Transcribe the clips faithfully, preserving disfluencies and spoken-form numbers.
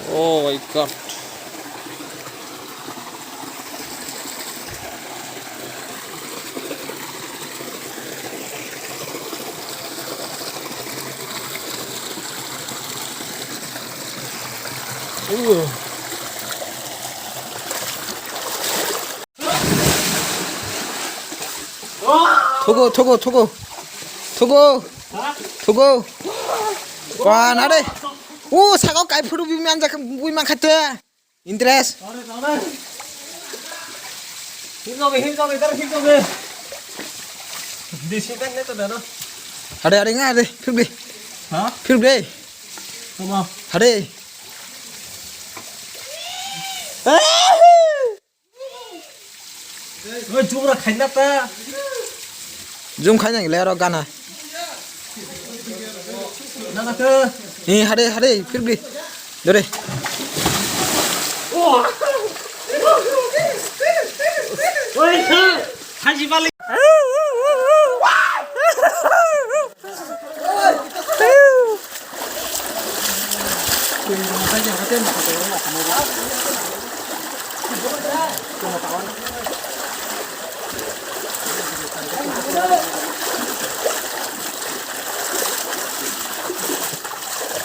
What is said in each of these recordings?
Oh my God. Thugo, thugo, thugo. Thugo. Thugo. Wa, na de. O, sago kai phuru bi man jak, bui man khatte. Interest. Hinjogi, hinjogi, dar hinjogi. Desi kan ne to dano. Hade, hade, nga, hade, phirbi. Ha? Phirbi. Tama. Hade. Oi, jumra khaina ta. Jum khaina le ro gana. Nana ta. Ni hade, hade, phirbi. Dore. Oi, haji bali.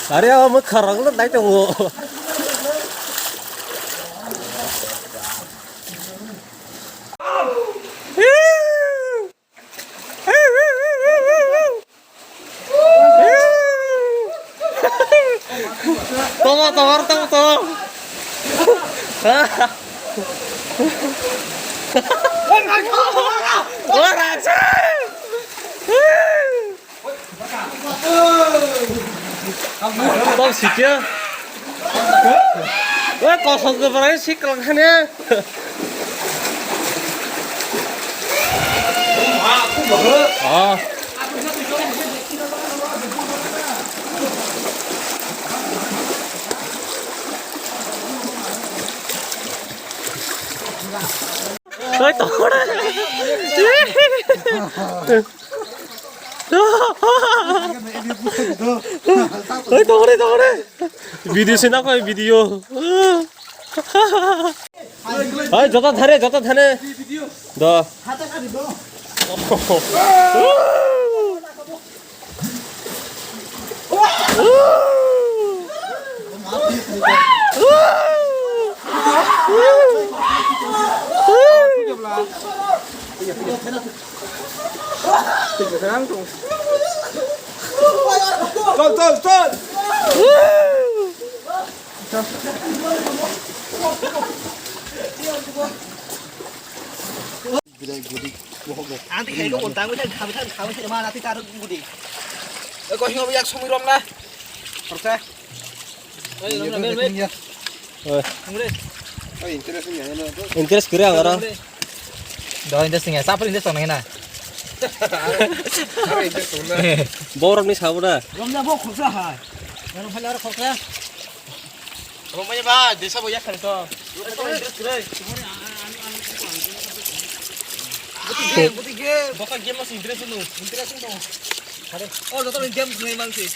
Are, amo kharang no nai tongo. Toma, toma, toma, toma. Ora, Tong sikya. Wah, kosong ke berani sih kelengkannya. Ah. Oi, tongore. Oi, tongore, tongore. Video sina koi video. Oi, jota thare, jota thare. Do. Chol, chol, chol. Ang twi khaino untang bai thang khabai thang khabai thang ma nati taro gudi. Eko hingo yak sumi rom na. Khorsa. Oi, rom na, mer, mer. Oi. Oi, interest ni ano to. Interest kira ang aro. Do interest ni, sapri interest na hina. Aro interest na. Borok ni sabuna. Rom na bo khorsa hai. Rom phai aro khorsa. Omo manya ba, desa bo yak khan to. Buti game, buti game. Boka game mas interest no. Interest no. Hare. Oh, joto game ngai mang si.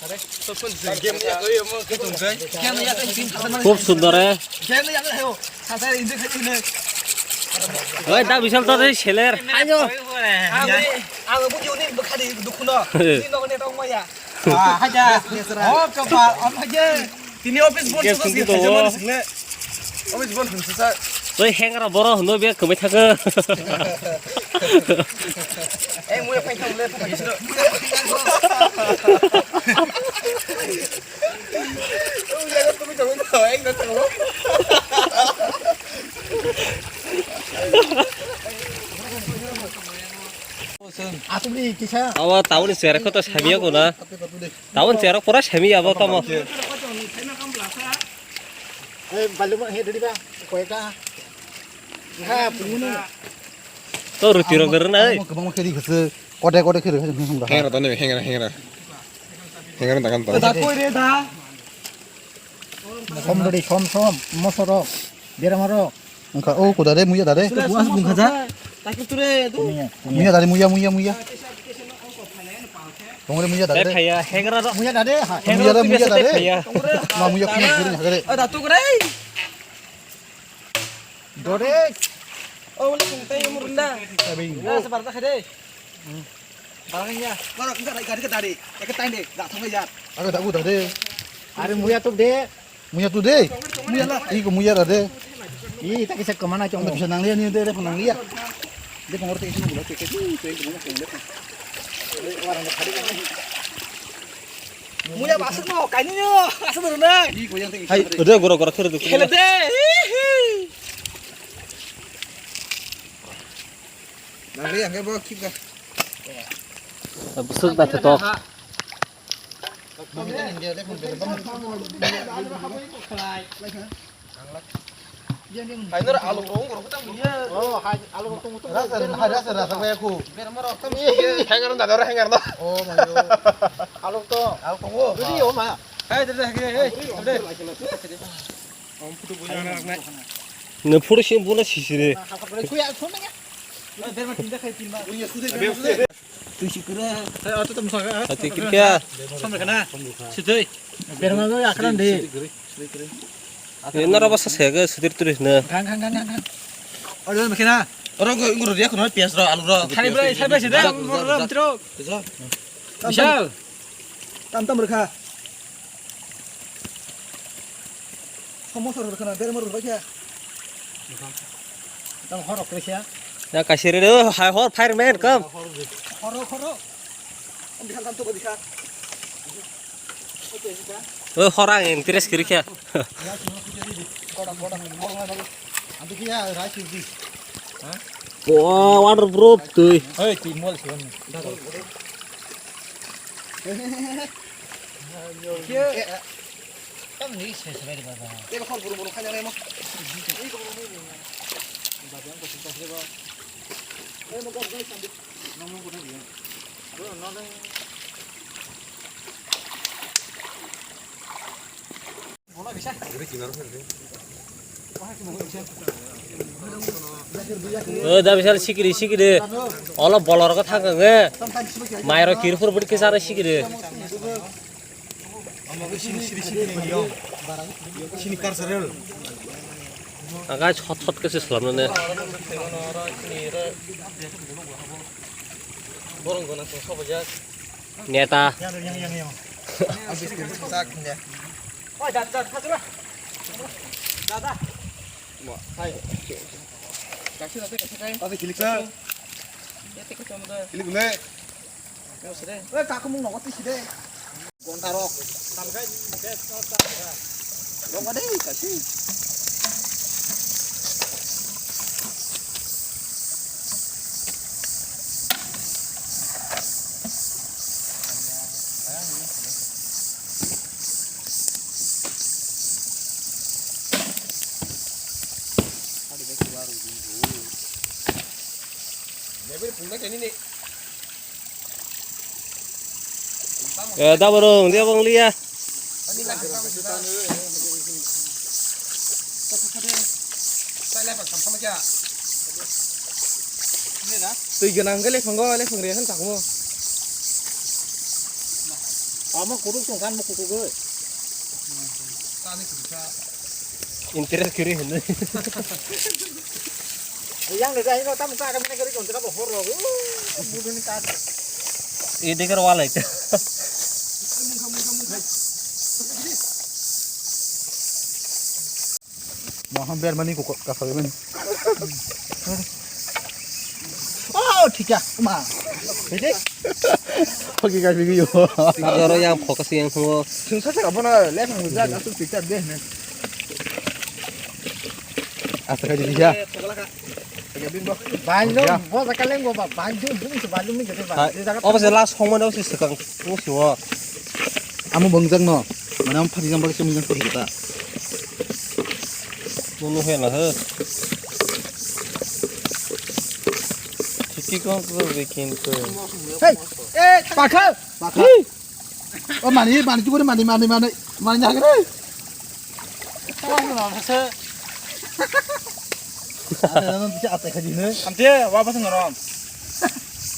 Hare. Sokon game ya koi mo ke tum kai. Game ya koi game. Khub sundor hai. Game ya koi ho. Sasa interest ni. Oi, da bisal to seller. Ayo. Ang, ang buti uni bukhari dukhuno. Ni no ne tong maya. Ah, haja. Oh, coba, om haja. Tini office bon. Yes, sasa sini sini to. Haja man single. Office bon sasa. Oi, hengra boro hwnwi be kwbai thago. Eh, muya phai thang le, phai thang. Oh, ya, tu tu tu, eh, tu tu. Asli kisa. Awa, taun ni sera ko to samiya ko na. Taun sera pura samiya abo tamo. Eh, baluma he dadi ba. Koyka. Ha, pungunu. To ruti rok der na. Kebang kiri khese. Kote kote kiri khese. Hengara tane hengara hengara. Hengara dagan ta. Da koi re da. Som dadi, som, som, mosoro, beramaro. Wngkha, o, kuda de, muya da de. Buas bungkha ja. Muya, muya. Muya da de, muya, muya, muya. Tongre muya dade. Thaya, hengra ro. Muya dade, ha. Hengra muya da, muya dade. Thaya. Ma muya kini kiri hagare. Ada tu kere. Dore. Oh, wala kung tayo murunda. Abing. Ah, sabar tak deh. Barang ya. Barang enggak dari gari ke dari. Eke tande, enggak sampai ya. Agak dagu dade. Are muya tu de. Muya tu de. Muya la. Iko muya ra de. Ih, tak bisa kemana cong? Bisa nang liya ni de, de nang liya. De pengor te isi mulo ke ke tu, tu yang kemana kemana. Muya basuk no, kaini no, asuk dulu na. Iko yang te. Hai, udah gora gora kiri tu. Hele de. Nang liya ke bo kip ka. Busuk ba to. Hai, nor alu rong rong ta muya. Oh, hai, alu rong tong tong. Rasa, hai, rasa, rasa, kaya ku. Ber maro tam. Hangar na, dor hangar na. Oh, my God. Alu to. Alu to. Jadi, oh, ma. Hai, dede, hai, hai. Dede. Om putu buya na, na. Ne photo si bona sisire. Kuya, sona ya. Ber ma tinda khai tinda. Twi sikira. Hai, auto tam saka. Hati kirkia. Sampai kena. Sitoi. Berma go akran de. Nara basa sega sudir turis na. Gang, gang, gang, gang, gang. Auto tam kena. Oro go ngoro dia kono pias ro, alu ro. Thari brai, thari brai sida. Moro ro mitro. Bishal. Tam tam rwkha. Somo sor rwkha na, berma rwkha khe. Tam horo kre khe. Ya kasiri re, hai hor fireman kam. Horo, horo. Om bihal tam to bihal. O hora interest kiri khe. Koda, koda, koda. Ante khe ya, rice is this. Wah, waterproof tui. Hei, tui mol sih. O da bisal sikiri sikiri. Olo bolor ko thang nge. Mairo kirpur budi kisara sikiri. Sini, sini, sini, sini, yo. Sini cultural. Aga chot chot ke se slam ne. Borong gona to sobo jak. Neta. Yang, yang, yang, yang. Habis kiri sak ya. Oi, dada, dada, dada. Dada. Mo, hai. Kasi dada, kasi dada. Kasi kilik sa. Ya, tiket sama dada. Kilik le. Oi, kaku mung nogo tisi de. Gonta rok. Rok ade kasi. Eh, da borong, dia bang liya. Twi gwnang khe lephang go, lephang re han takmo. Ama kutuk tong kan mo kutuk go. Interest kiri hin. Yang de dai no tam ka ka mina kiri kon ta bo hor ro. Buduni ka. Ini kan walai. Mohon biar mani kok kasar ini. Oh, thik ya, ma. Oke guys, video. Oro yang fokus yang semua. Sungsa sa ka bona le phang ja ka su picture de ne. Asa ka dia. Banjo, bo sa kaleng go ba, banjo, bung se banjo mi gede ba. Obo se last hong mane obo se sekang, obo se o. Amo bongjak no, mane amo phari jang bagwi se mujang phari ta. Bono hela he. Chiki kong ko bikin ko. Hey, eh, pakha, pakha. O mani, mani tu mani, mani, mani, mani nyagre. Ada dalam bisa atai khaji ne. Ante, wa pasang rom.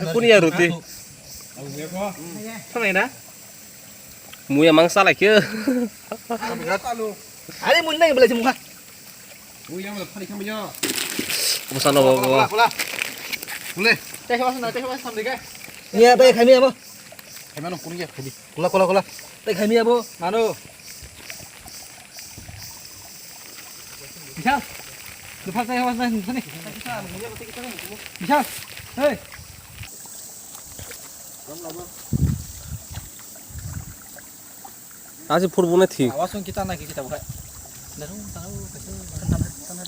khe kuni ya roti. Thanai na? Muya mang salai khe. Are mun nai belai mukha. Bwsano bo. Kula, kula. Kule. Tei hwa sana, tei hwa sana de ga. Niya bai khami abo. Khami no kuni ya khadi. Kula, kula, kula. Tei khami abo. Mano. Bishal. Lupha tei hwa sana sani. Bishal. Hey. Asi phurbo na thik. Awas wng kita na kita bukai. Daru, daru, kaisa, tana, tana.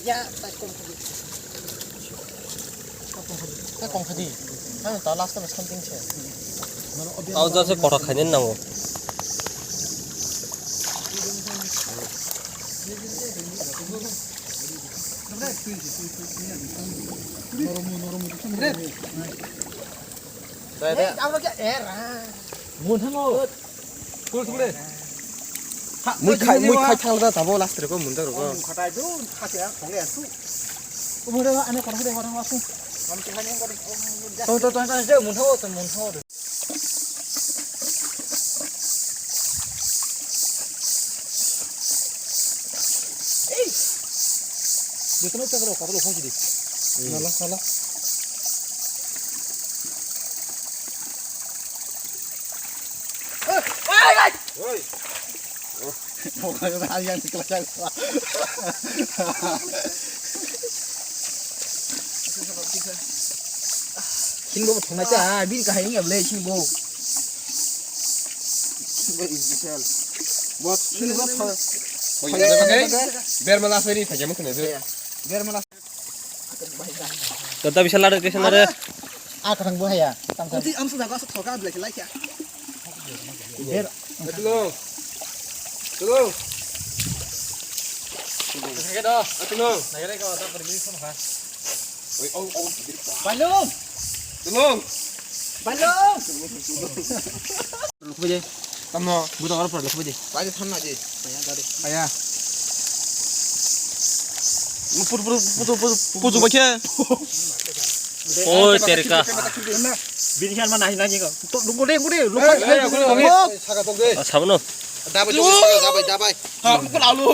Ya, tak kong. Kong khadi. Ano ta last time something se. Tao ja se kothok khainani nango. Dai, dai. Mun thango. Kul sukle. Mui khai, mui khai thang da tabo last reko mun da reko. Khatai do, khatia khongle asu. Umure ane kono de kono asu. Am te khani kono. To, to, to, to, to, mun thango, to mun thango. Ei. Jotono chakra kapalo khonsi di. Nala, nala. Oi. Sini bo thongnai cha, bini kahai wngya bole sini bo. Sini bo is special. Bo sini bo thon-, thongnai cha. Bermala sari thajam khne se. Bermala. Kata bisa lada, bisa lada. Ah, kadang buah ya. Tang, tang. Kunti am sudah gua setok ah, belai, belai ya. Ber. Tulung. Tulung. Nagere do. Tulung. Nagere ko ta pergi kono ka. Oi, oh, oh. Bandung. Tulung. Bandung. Lukhu je. Tamno. Buta oro pura lukhu je. Pai thanna je. Aya. Pur, pur, pur, pur, pur, pur, pur, pur, Oi, terka. Bini kan mana nanya kau. Tuh, nunggu deh, nunggu deh. Lu kan. Saga tok deh. Sabono. Dabai, dabai, dabai, dabai. Ha, bukan alu.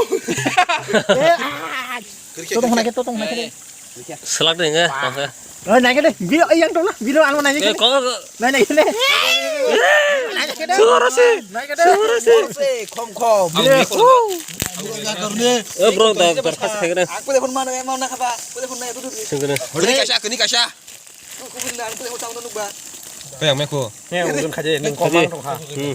Totong naikhe, totong naikhe. Selak deh, enggak? Oi, naikhe deh. Bilo yang tong na, bilo anu naikhe. Eh, kau Nai, nai, nai. Nai, nai, nai. Suara sih. Nai, nai. Suara sih. Khom, khom. Eh, bro, dah, dah, kasih kena. Aku telepon mana, mau nak apa? Aku telepon mana, duduk. Sini kena. Kini kasih, kini kasih. Aku pun nak, aku telepon tahu nunggu. Apa yang meko? Ni, ujung kaje, nung kaje. Komang tong kha. Hmm.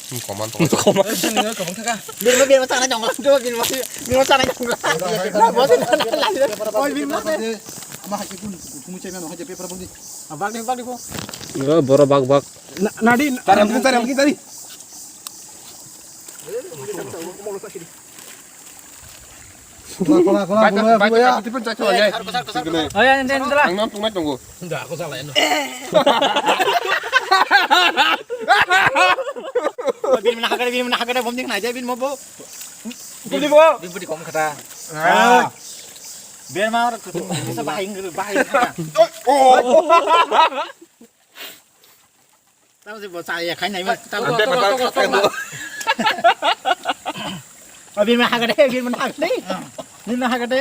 Hmm, komang tong kha. Komang. Komang tong kha. Biar, biar, biar, sana jongla, biar, biar, biar, sana jongla. Nah, bos, nah, nah, nah, nah. Oh, biar, biar. Ama hai kun, kun, kun, cai mana, hai paper bagi. Bak ni, bak ni, bo. Enggak, boro bak, bak. Na, nadi, tari, tari, tari, tari. Kola, kola, kola, kola, kola, ya. Tipin cak, coba, ya. Oh, ya, nanti, nanti lah. Ang nam tunai tunggu. Enggak, aku salah, ya. Bin mana hakare, bin mana hakare, bom ding na aja, bin mau bo. Budi bo. Bin budi kom kata. Ah. Biar mau, kita bahing, bahing. Oh. Tamo se bo cha ya khai nai ma. Tamo. Ante kata kata. Abi ma hagade, abi ma hagade. Abi ma hagade.